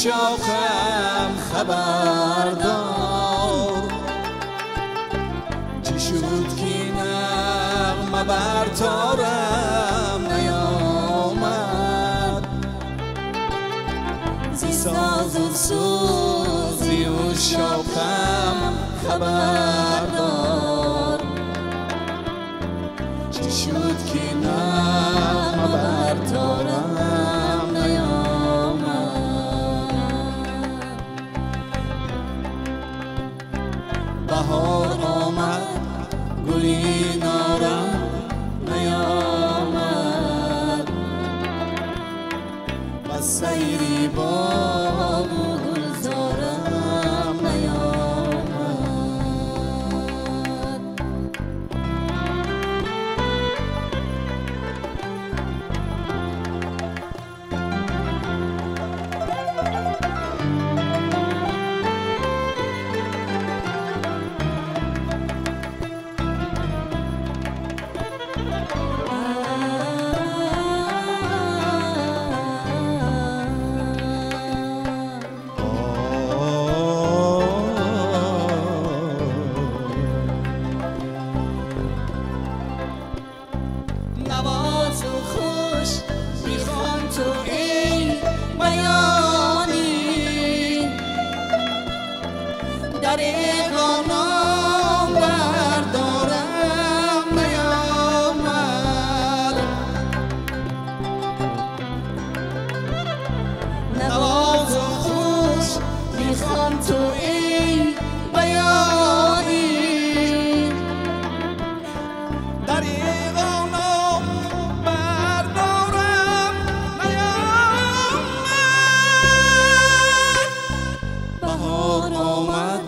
شاخم خبردار چی شد که نغمه بر تارم نیامد زی ساز و سوزی و شاخم خبردار چی شد که نغمه بر تارم بهار آمد گلی نارم نیامد و سیری باغ و گلزارم نیامد. نواز و خوش بیخوان تو ای بیانی در اقامم بردارم نیامد نواز و خوش بیخوان تو ای بیانی در اقامم بردارم نیامد. بهار آمد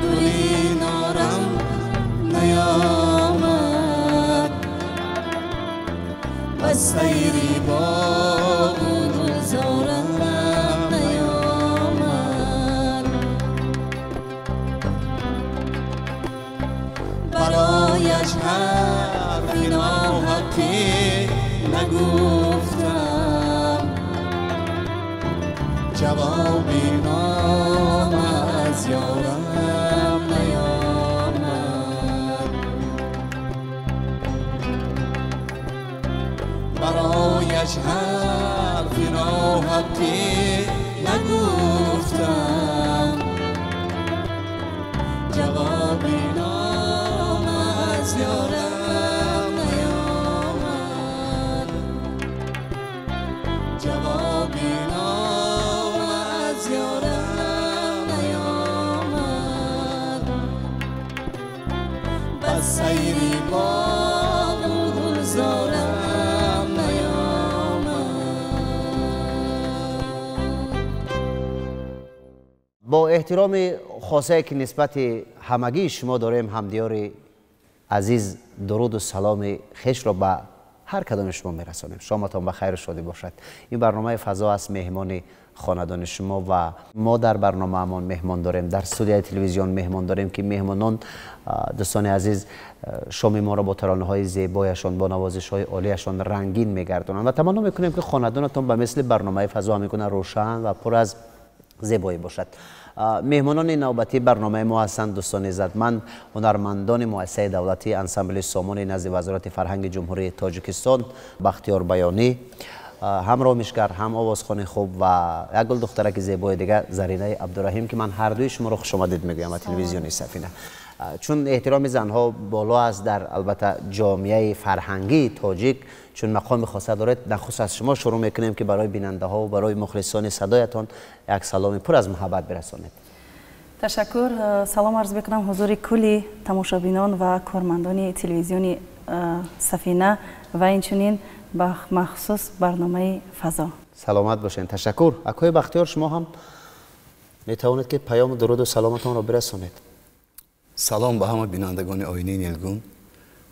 گلی نارم نیامد و سیری باغ و گلزارم نیامد. برایش حرف ناحقی نگفتم جوابی نام از یارم نیامد. برایش Барояш ҳарфи ноҳақӣ нагуфтам. Ҷавоби нома аз ёрам наёмад. Ҷавоби нома аз ёрам наёмад. Ба сайри боғу гулзорам наёмад. Бо эҳтироми хосае ки нисбати ҳамагии шумо дорем, ҳамдиёри азиз, дуруду саломи хешро ба ҳар кадоми шумо мерасонем. Шоматон ба хайру шодӣ бошад. Ин барномаи «Фазо» аст, меҳмони хонадони шумо, ва мо дар барномаамон меҳмон дорем, дар студияи телевизион меҳмон дорем, ки меҳмонон, дӯстони азиз, шоми моро бо таронаҳои зебояшон, бо навозишҳои олияшон рангин мегардонанд ва таманно мекунем, ки хонадонатон ба мисли барномаи «Фазо» ҳамин гуна рӯшан ва пур аз зебоӣ бошад. Меҳмонони навбатии барномаи мо ҳастанд, дӯстони иззатманд, ҳунармандони муассисаи давлатии ансамбли «Сомони» назди Вазорати фарҳанги Ҷумҳурии Тоҷикистон, Бахтиёр Баёнӣ, ҳам ромишгар, ҳам овозхони хуб, ва як гулдухтараки зебои дигар, Заринаи Абдураҳим, ки ман ҳардуи шуморо хушомадед мегӯям ба телевизиони «Сафина». Чун эҳтироми занҳо боло аст дар, албатта, ҷомеаи фарҳангии тоҷик, чун мақоми хоса доред, нахуст аз шумо шурӯъ мекунем, ки барои бинандаҳо ва барои мухлисони садоятон як саломи пур аз муҳаббат бирасонед. Ташаккур. Салом арз мекунам ҳузури кулли тамошобинон ва кормандони телевизиони «Сафина» ва инчунин ба махсус барномаи «Фазо». Саломат бошед, ташаккур. Акои Бахтиёр, шумо ҳам метавонед, ки паёму дуруду саломатонро бирасонед. Салом ба ҳама бинандагони «Оинаи нилгун».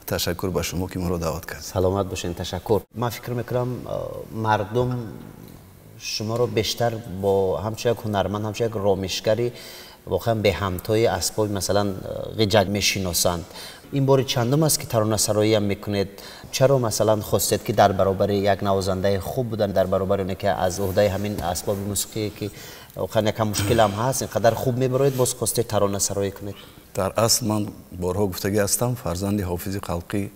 Ташаккур ба шумо, ки моро даъват кард. Саломат бошед, ташаккур. Ман фикр мекунам, мардум шуморо бештар бо ҳамчун як ҳунарманд, ҳамчун як ромишгари воқеан беҳамтои асбоби, масалан, ғиҷак мешиносанд. Ин бори чандум аст, ки таронасароиам мекунед? Чаро, масалан, хостед, ки дар баробари як навозандаи хуб будан, дар баробари оне ки аз уҳдаи ҳамин асбоби мусиқие, ки воқеан якам мушкилам ҳаст, ин қадар хуб мебароед, боз хостед таронасароӣ кунед? Дар асл ман борҳо гуфтагӣ ҳастам, фарзанди ҳофизи халқӣ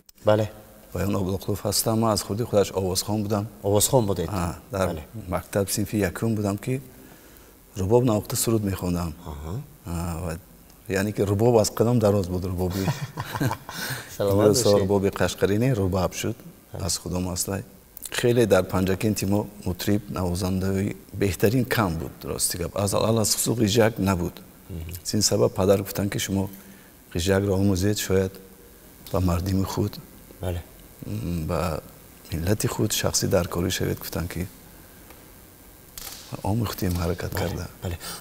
Баён Облоқлов ҳастам. Ман аз хурдӣ худаш овозхон будам. Овозхон будед? Дар мактаб синфи якум будам, ки рубоб навохта суруд мехондам. Яъне ки рубоб аз қадам дароз буд, рубоби рубоби қашқарӣ не, рубаб шуд, аз худом аслай. Хеле дар Панҷакенти мо мутриб, навозандаи беҳтарин кам буд, рости гап, аз алалхусус ғиҷак набуд. Аз ин сабаб падар гуфтанд, ки шумо ғиҷакро омӯзед, шояд ба мардими худ, ба миллати худ шахсӣ даркорӣ шавед. Гуфтанд, ки омӯхтем, ҳаракат карда.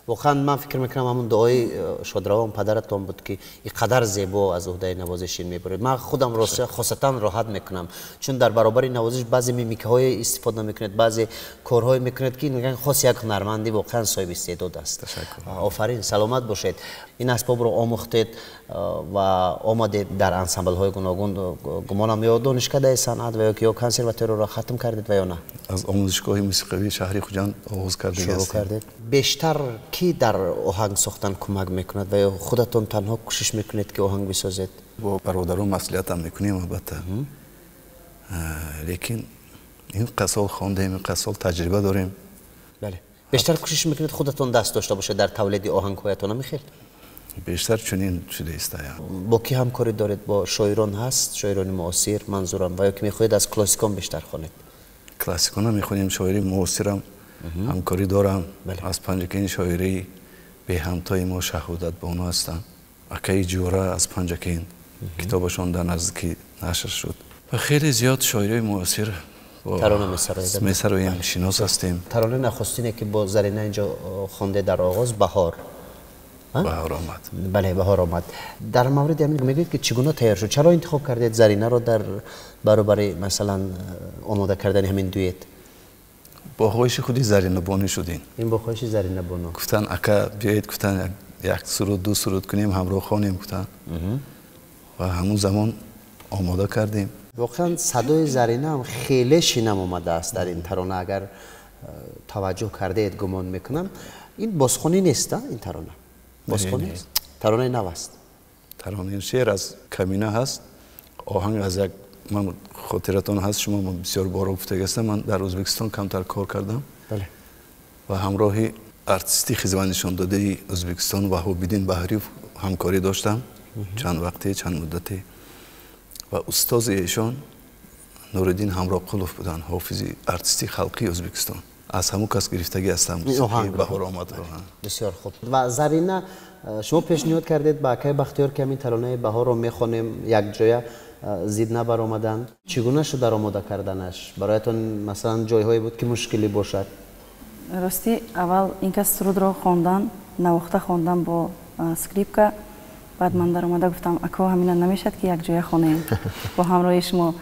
Воқеан, ман фикр мекунам, ҳамун дуои шодравон падаратон буд, ки ин қадар зебо аз уҳдаи навозиш ин мебаред. Ман худам хосатан роҳат мекунам, чун дар баробари навозиш баъзе мимикаҳое истифода мекунед, баъзе корҳое мекунед, ки хоси як ҳунарманди воқеан соҳиби истеъдод аст. Офарин, саломат бошед. Ин асбобро омӯхтед ва омадед дар ансамблҳои гуногун. Гумонам, ё донишкадаи санъат ва ё ки ё консерваторияро хатм кардед ва ё на? Аз омӯзишгоҳи мусиқавии шаҳри Хуҷанд оғоз шурӯъ кардед. Бештар кӣ дар оҳанг сохтан кӯмак мекунад ва ё худатон танҳо кӯшиш мекунед, ки оҳанг бисозед? Бо бародарон маслиҳатам мекунем, албатта, лекин ин қад сол хондем, ин қад сол таҷриба дорем. Бале, бештар кӯшиш мекунед, худатон даст дошта бошед дар тавлиди оҳангҳоятон, намехел? Бештар чунин шуда истая. Бо кӣ ҳамкорӣ доред? Бо шоирон ҳаст, шоирони муосир манзурам, ва ё ки мехоҳед аз классикон бештар хонед? Классикона мехонем, шоири муосирам ҳамкорӣ дорам. Аз Панҷакени шоирии беҳамтои мо Шаҳодат Бону ҳастанд, акаи Ҷӯра аз Панҷакен, китобашон дар наздикӣ нашр шуд, ва хеле зиёд шоирои муосир тарона месароед. Месароем, шинос ҳастем. Таронаи нахустине, ки бо Зарина инҷо хонде, дар оғоз, «Баҳор». «Баҳор омад». Бале, «Баҳор омад». Дар мавриди ҳамин мегӯед, ки чӣ гуна тайёр шуд? Чаро интихоб кардед Заринаро дар баробари, масалан, омода кардани ҳамин дуэт? Бо хоҳиши худи Зарина Бону шудин. Ин бо хоҳиши Зарина Бону? Гуфтан, ака, биёед, гуфтан, як суруд, ду суруд кунем, ҳамроҳ хонем, гуфтан, ва ҳамун замон омода кардем. Воқеан, садои Зарина ҳам хеле шинам омадааст дар ин тарона, агар таваҷҷӯҳ кардаед, гумон мекунам. Ин бозхонӣ нест, ин тарона бозхонӣ аст, таронаи нав аст. Таронаи шеър аз Камина ҳаст, оҳанг аз як Ман хотиратон ҳаст, шумо бисёр боро гуфтагӣ ҳастам, ман дар Ӯзбекистон камтар кор кардам. Бале. Ва ҳамроҳи артисти хизмат нишондодаи Ӯзбекистон Ваҳобиддин Баҳриев ҳамкорӣ доштам чанд вақте, чанд муддате. Ва устози эшон Нуриддин Ҳамроқулов буданд, ҳофизи артисти халқии Ӯзбекистон. Аз ҳамон кас гирифтагӣ ҳастам баҳор омад. Бисёр хуб. Ва Зарина, шумо пешниҳод кардед ба акаи Бахтиёр ки ҳамин таронаи баҳорро мехонем якҷоя, зид набаромаданд. Чӣ гуна шуд дар омода карданаш? Бароятон масалан ҷойҳое буд ки мушкилӣ бошад? Ростӣ аввал ин кас сурудро хондан, навохта хондан бо скрипка. Баъд ман даромада гуфтам, ако ҳамина намешад ки якҷоя хонем бо ҳамроҳи шумо.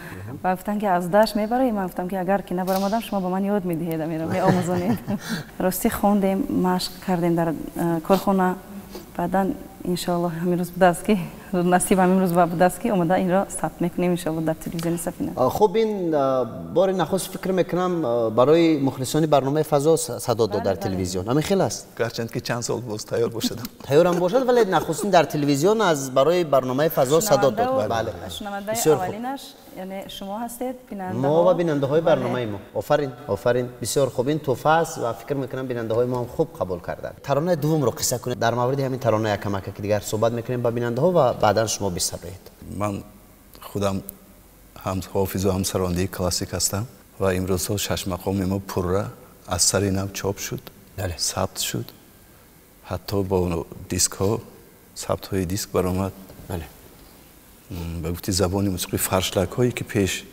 Ва гуфтанд ки аз дашт мебарӣ? Ман гуфтам ки агар ки набаромадам шумо ба ман ёд медиҳед, амиро меомӯзонед. Ростӣ хондем, машқ кардем дар корхона. Баъдан иншоаллоҳ ҳамин рӯз будааст ки насиб ҳамин рӯз будааст ки омада инро сабт мекунем иншоаллоҳ дар телевизиони Сафина. Хуб, ин бори нахуст фикр мекунам барои мухлисони барномаи фазо садо дод дар телевизион. Ҳамин хел аст? Гарчанд ки чанд сол боз тайёр бошад. Тайёрам бошад, вале нахустин дар телевизион аз барои барномаи фазо садо дод. Бале. Шунавандаи аввалинаш яъне шумо ҳастед, бинандаҳо. Мо ва бинандаҳои барномаи мо. Офарин, офарин. Бисёр хуб, ин тӯҳфа аст ва фикр мекунам бинандаҳои мо ҳам хуб қабул карданд. Таронаи дуввумро қисса кунед. Дар мавриди ҳамин тарона якамака ки дигар суҳбат мекунем ба бинандаҳо ва баъдан шумо бисароед. Ман худам ҳам ҳофизу ҳам сарондаи классик ҳастам ва имрӯзҳо шашмақоми мо пурра аз сари нав чоп шуд, сабт шуд, ҳатто бо дискҳо, сабтҳои диск баромад. Ба гуфти забони мусиқӣ фаршлакҳое ки пеш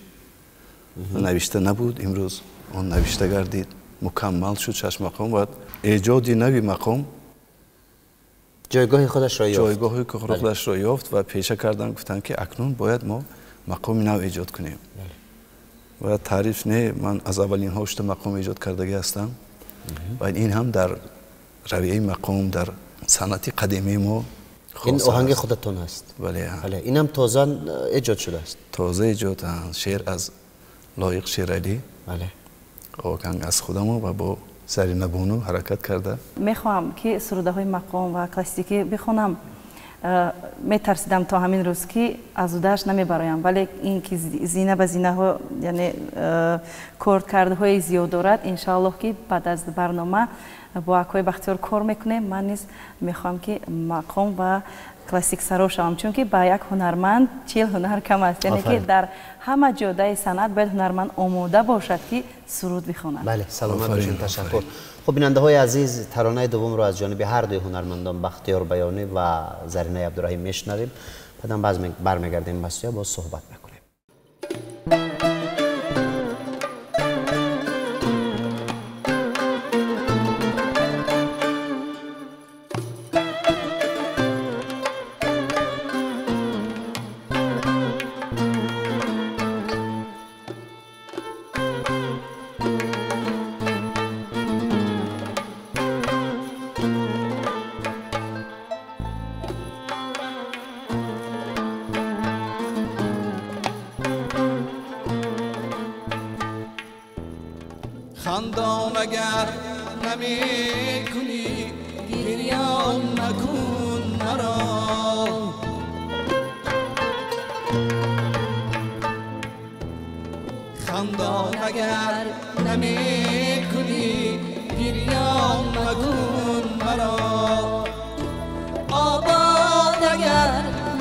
навишта набуд, имрӯз он навишта гардид, мукаммал шуд шашмақом ва эҷоди нави мақом ҷойгоҳи худашро ёфт. Ҷойгоҳи худашро ёфт ва пеша кардан гуфтанд ки акнун бояд мо мақоми нав эҷод кунем. Ва таъриф не, ман аз аввалинҳо шуда мақом эҷод кардагӣ ҳастам ва ин ҳам дар равияи мақом, дар санъати қадимии мо. Ин оҳанги худатон аст? Бале. Бале, ин ҳам тоза эҷод шудааст. Тоза эҷод, шеър аз Лоиқ Шералӣ. Бале. Оҳанг аз худамо ва бо Зарина бону ҳаракат карда. Мехоҳам ки сурудаҳои мақом ва классикӣ бихонам. Метарсидам то ҳамин рӯз ки аз удааш намебароям, вале ин ки зина ба зинаҳо, яъне коркардҳои зиёд дорад, иншоаллоҳ ки баъд аз барнома бо акои Бахтиёр кор мекунем. Ман низ мехоҳам ки мақом ва классик саро шавам, чунки ба як ҳунарманд 40 ҳунар кам аст, яъне ки дар ҳама ҷодаи санъат бояд ҳунарманд омода бошад ки суруд бихонад. Бале, саломат бошед, ташаккур. Хуб, бинандаҳои азиз, таронаи дуввумро аз ҷониби ҳар дуи ҳунармандон Бахтиёр Баёнӣ ва Заринаи Абдураҳим мешунавем. Баъдан бармегардем ба студия, боз суҳбат мекунем. خندان اگر نمی کنی گریان مکن مرا، خندان اگر نمی کنی گریان مکن مرا، آباد اگر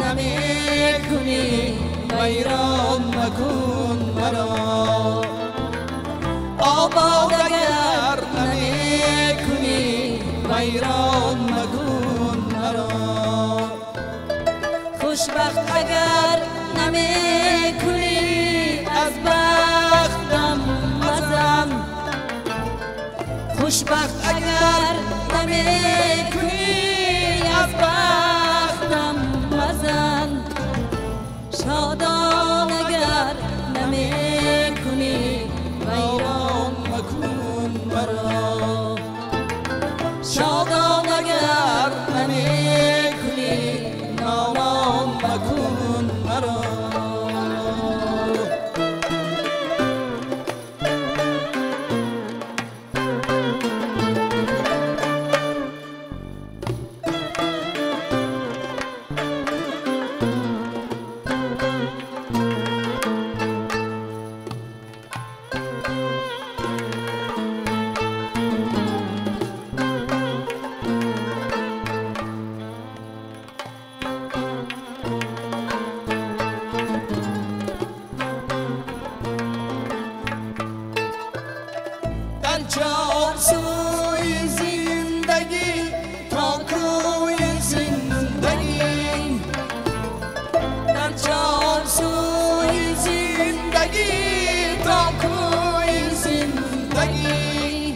نمی کنی ویران مکن مرا، آباد اگر نمی کنی ویران مکن مرا، خوشبخت اگر نمی کنی از بختم مزن، خوشبخت اگر نمی کنی از بختم مزن، شادان اگر نمی کنی ویران مکن مرا، شادان اگر نمی کنی نالان مکن مرا. چهار سوی زندگی تا کوی زندگی، در چهار سوی زندگی تا کوی زندگی.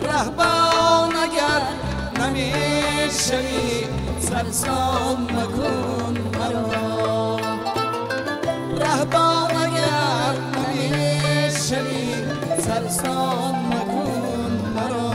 رهبان اگر نمیشوی سرسام مکن مرا، رهبان اگر نمیشوی سرسام مکن مرا.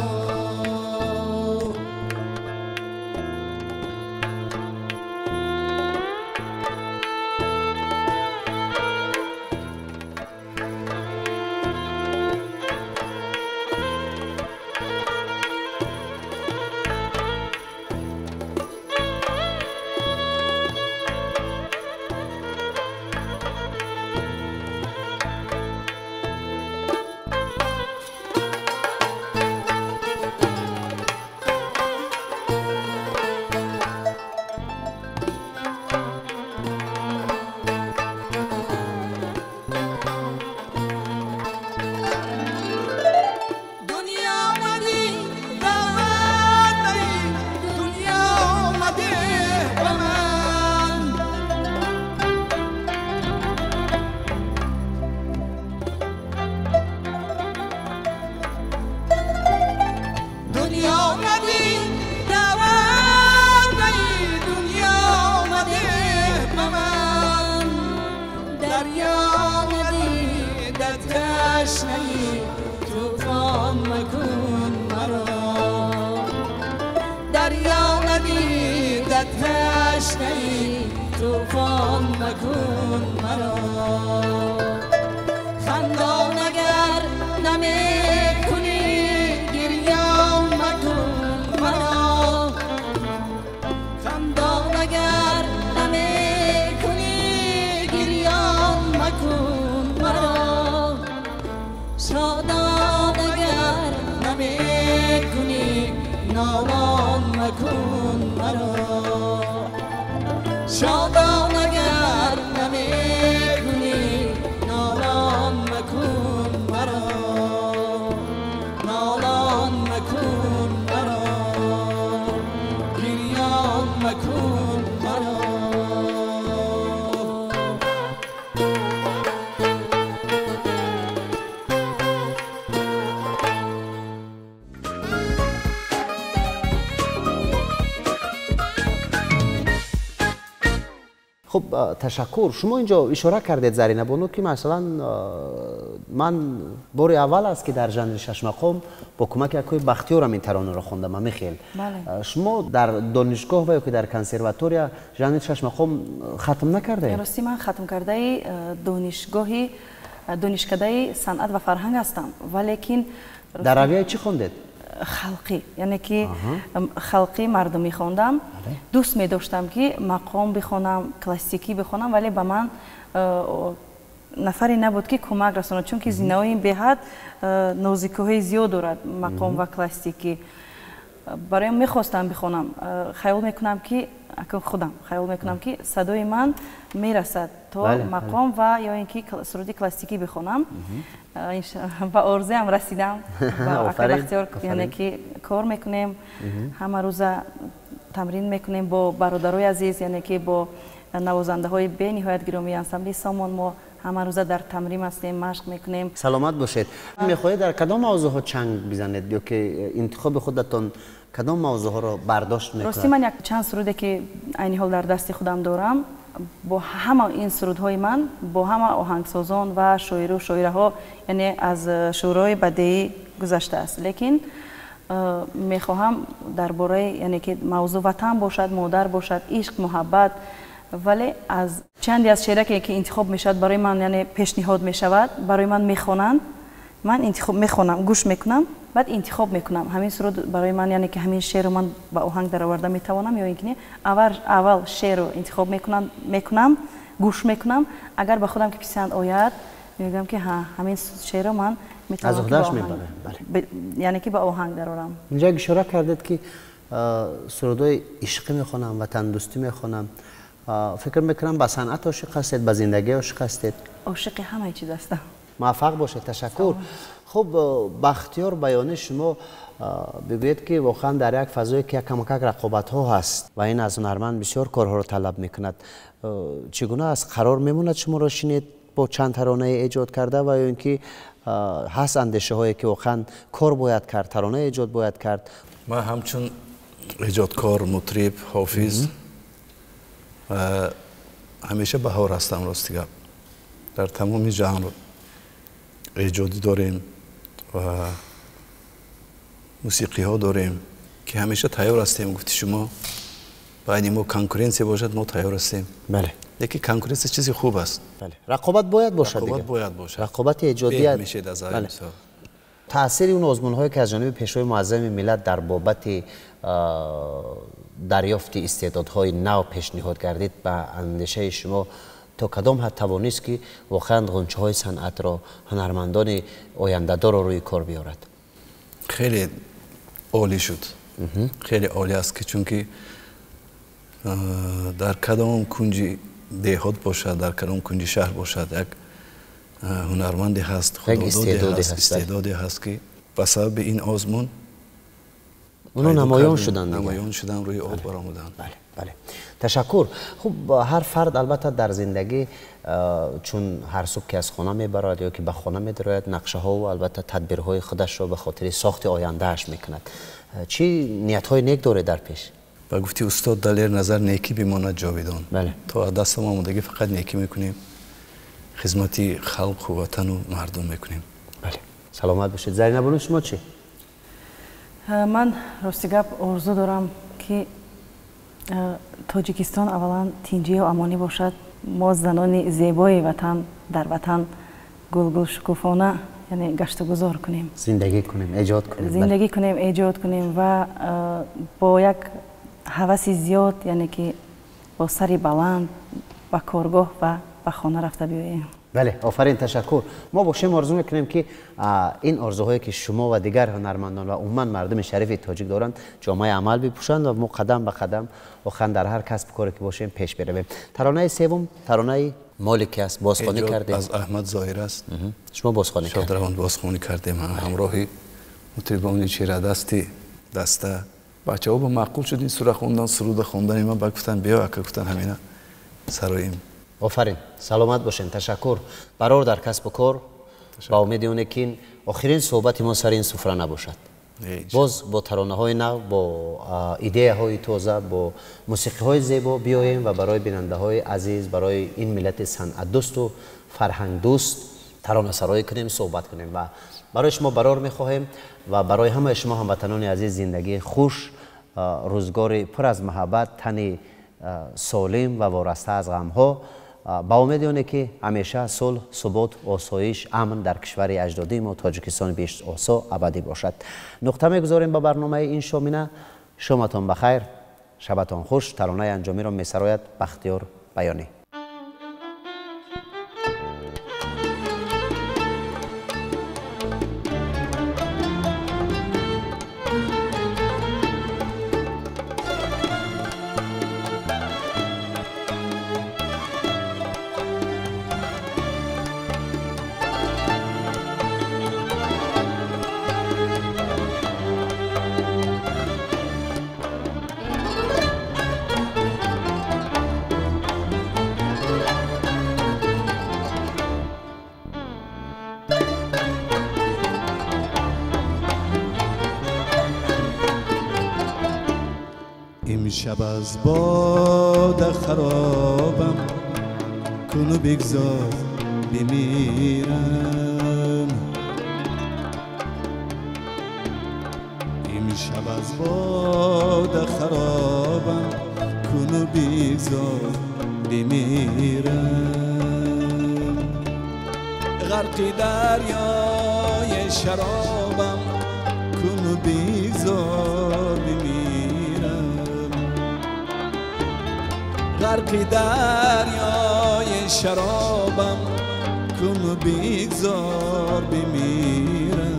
خب تشکر. شما اینجا اشاره کردید زرینه بانو که مثلا من بار اول است که در ژانر شش مقام با کمک اکوی بختیارم این ترانه را خوندم. همیخیل شما در دانشگاه و یا که در کنسرواتوریا ژانر شش مقام ختم نکرده؟ راستی من ختم کرده دانشگاهی دانشکده صنعت و فرهنگ هستم، ولیکن در رویه چی خوندید؟ خلقی، یعنی که خلقی مردمی خوندم. دوست می داشتم که مقام بخونم، کلاسیکی بخونم، ولی به من نفری نبود که کمک رساند، چون که زینه‌های بهد نازکی‌های زیاد دارد مقام و کلاسیکی. برایم میخواستم بخونم، خیال میکنم که خودم خیال میکنم که صدای من میرسد تا مقام و یا اینکه سرود کلاسیکی بخونم. به آرزویم رسیدم. با بختیار یعنی که کار میکنیم، همه روزه تمرین میکنیم با برادرای عزیز، یعنی که با نوازنده های بی نهایت گرامی انسامبل سامان ما همه روزه در تمرین هستیم، مشق میکنیم. سلامت باشید. میخواهید در کدام موضوع ها چنگ بزنید یا که انتخاب خودتون کدام موضوع ها را برداشت میکنید؟ راستی من یک چند سروده که عین حال در دست خودم دارم، با همه این سرودهای من با همه آهنگسازان و شاعر و شاعره ها، یعنی از شعرهای بدیعی گذشته است، لیکن میخواهم درباره یعنی که موضوع وطن باشد، مادر باشد، عشق، محبت، ولی از چندی از شعرهایی که انتخاب میشود برای من، یعنی پیشنهاد میشود برای من، میخوانند، من انتخاب میخوانم، گوش میکنم، بعد انتخاب میکنم همین سرود برای من، یعنی که همین شعر رو من با آهنگ درآورده میتوانم یا اینکه نه. اول شعر رو انتخاب میکنم، گوش میکنم، اگر به خودم که پسند آید میگم که ها همین شعر رو من میتوانم از خودش میبرم، بله، یعنی که با آهنگ درآورم. اینجا اشاره کردید که سرودای عشقی میخوانم، وطن دوستی میخوانم، فکر میکنم به صنعت عاشق هستید، به زندگی عاشق هستید. عاشق همه چیز هستم. موفق باشید. تشکر. Хуб, Бахтиёр Баёнӣ, шумо бигӯед ки воқеан дар як фазое ки якамакак рақобатҳо ҳаст ва ин аз ҳунарманд бисёр корҳоро талаб мекунад, чӣ гуна аст? Қарор мемонад шуморо шинед бо чанд таронае эҷод карда ва ё ин ки ҳаст андешаҳое ки воқеан кор бояд кард, тарона эҷод бояд кард? Ман ҳамчун эҷодкор, мутриб, ҳофиз ҳамеша баҳор ҳастам. Рости гап, дар тамоми жанр эҷодӣ дорем ва мусиқиҳо дорем ки ҳамеша тайёр ҳастем. Гуфти шумо, байни мо конкуренсия бошад, мо тайёр ҳастем. Бале. Лекин конкуренсия чизи хуб аст. Бале, рақобат бояд бошад. Рақобат бояд бошад. Рақобати эҷодият мешед аз ҳар мисол. Таъсири он озмунҳое ки аз ҷониби Пешвои Муаззами миллат дар бобати дарёфти истеъдодҳои нав пешниҳод гардид, ба андешаи шумо то кадом ҳад тавонист ки воқеан ғунчаҳои санъатро, ҳунармандони ояндадорро рӯи кор биёрад? Хеле олӣ шуд. Хеле олӣ аст ки чунки дар кадом кунҷи деҳот бошад, дар кадом кунҷи шаҳр бошад, як ҳунарманде ҳаст, худододе ҳаст, истеъдоде ҳаст ки ба сабаби ин озмун оно намоён шуданд, намоён шуданд, рӯи об баромаданд. Бале, бале, ташаккур. Хуб, ҳар фард албатта дар зиндагӣ чун ҳар субҳ ки аз хона мебарояд ё ки ба хона медарояд, нақшаҳову албатта тадбирҳои худашро ба хотири сохти ояндааш мекунад. Чӣ ниятҳои нек доред дар пеш? Ба гуфти устод Далер Назар, некӣ бимонад ҷовидон. Бале. То аз дастам омодагӣ фақат некӣ мекунем, хизмати халқу ватану мардум мекунем. Бале, саломат бошед. Зарина бону, шумо чӣ? Ман рости гап орзу дорам ки Тоҷикистон аввалан тинҷию амонӣ бошад. Мо занони зебои ватан дар ватан гулгул шукуфона, яъне гаштугузор кунем, зиндагӣ кунем, эҷод кунем, зиндагӣ кунем, эҷод кунем ва бо як ҳаваси зиёд, яъне ки бо сари баланд ба коргоҳ ва ба хона рафта биёем. Бале, офарин, ташаккур. Мо бошем орзу мекунем ки ин орзуҳое ки шумо ва дигар ҳунармандон ва умуман мардуми шарифи тоҷик доранд, ҷомаи амал бипӯшанд ва мо қадам ба қадам воқеан дар ҳар касбу коре ки бошем пеш биравем. Таронаи севум таронаи Молики аст, бозхонӣ кардем. Аз Аҳмад Зоҳир аст. Шумо бозхонӣ кардед? Шодравон бозхонӣ кардем ҳамроҳи мутрибони чирадасти даста. Бачаҳо ба маъқул шуд ин сура хондан, суруда хондани ман, ба гуфтан биё ака, гуфтан ҳамина сароим. Офарин, саломат бошен, ташаккур. Барор дар касбу кор, ба умеди оне ки ин охирин суҳбати мо сари ин суфра набошад. Боз бо таронаҳои нав, бо идеяҳои тоза, бо мусиқиҳои зебо биёем ва барои бинандаҳои азиз, барои ин миллати санъатдӯсту фарҳангдӯст таронасароӣ кунем, суҳбат кунем. Ва барои шумо барор мехоҳем ва барои ҳамаи шумо ҳамватанони азиз зиндагии хуш, рӯзгори пур аз муҳаббат, тани солим ва вораста аз ғамҳо, ба умеди оне ки ҳамеша сулҳ, субот, осоиш, амн дар кишвари аҷдодии мо Тоҷикистони беҳиштосо абадӣ бошад. Нуқта мегузорем ба барномаи ин шомина. Шоматон ба хайр, шабатон хуш. Таронаи анҷомиро месарояд Бахтиёр Баёнӣ. امشب از باد خرابم کنو بگذار بمیرم، امشب از باد خرابم کنو بگذار بمیرم، غرق دریای شرابم کنو بگذار بمیرم، غرق دریای شرابم کن و بگذار بمیرم.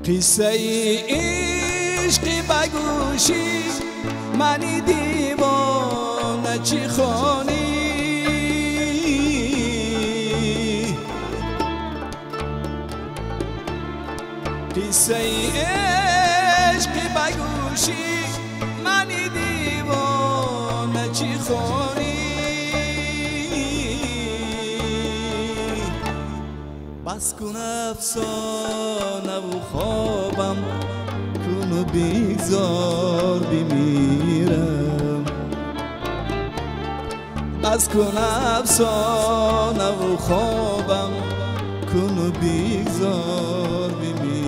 Қиссаи ишқи ба гӯши мани девона чӣ хонӣ? Қиссаи ишқи ба гӯши мани девона чӣ хонӣ? Бас кун афсонаву хобам, куну бигзор бимирам. Бас кун афсонаву хобам, куну бигзор бимирам.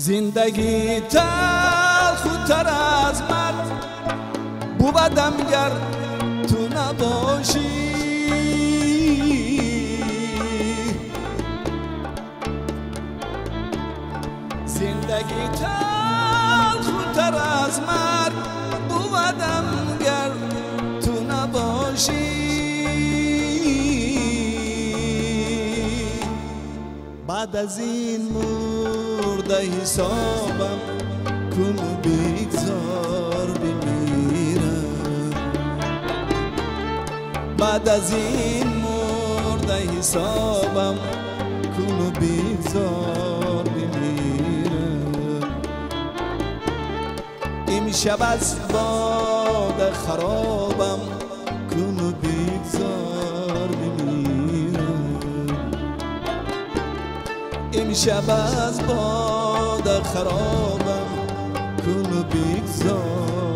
Зиндагӣ талхутар аз марг бувадам гар ту набошӣ. Зиндагӣ талхутар аз марг бувадам гар ту набошӣ. Баъд аз ин мурда ҳисобам куну бигзор бимирам. Баъд аз ин мурда ҳисобам куну бигзор бимирам. Имшаб аз бода харобам куну бигзор бимирам. Имшаб аз бода харобам куну бигзор.